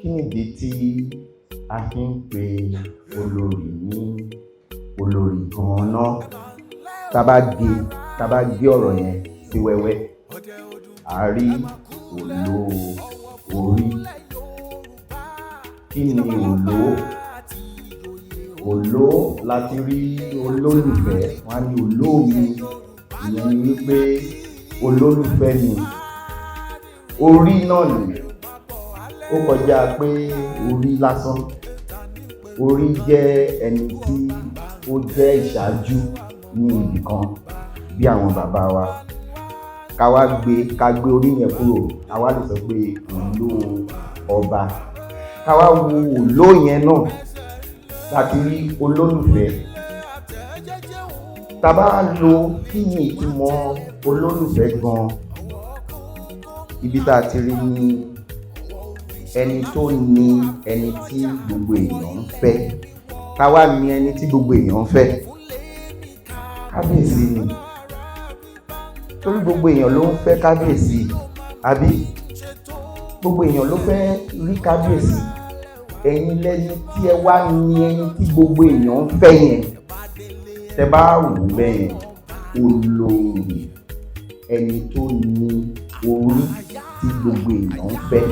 Kí nìdí tí a fi ń pe olorì ní olorì gan-an ná? Tá bá gé, tá bá gé ọ̀rọ̀ yẹn sí wẹ́wẹ́, à á rí òló orí. Kí ni òló? Òló la ti rí olólùfẹ́, wọ́n á ní òló mi, ìyẹn ni wí pé olólùfẹ́ mi. Orí náà nì, ó kọjá pé orí lásán. Orí jẹ́ ẹni tí ó jẹ́ ìṣáájú ní ibì kan bí àwọn bàbá wa. Ká wá gbé, ká gbé orí yẹn kúrò, a wá lè sọ pé òló ọba. Ká wá wo òló yẹn náà láti rí olólùfẹ́. Tá bá lo kí ni ìtumọ̀ olólùfẹ́ gan-an, ibi tá a ti rí ni ẹni tó ní ẹni tí gbogbo èèyàn ń fẹ́. Ká wá ní ẹni tí gbogbo èèyàn ń fẹ́? Kábíyèsí ni. Torí gbogbo èèyàn ló ń fẹ́ kábíyèsí, àbí? Gbogbo èèyàn ló fẹ́ rí kábíyèsí. Ẹ̀yin lẹni tí ẹ wá ní ẹni tí gbogbo èèyàn ń fẹ́ yẹn. Tẹ bá wò ó bẹ́yẹn, olorì, ẹni tó ní orí tí gbogbo èèyàn ń fẹ́.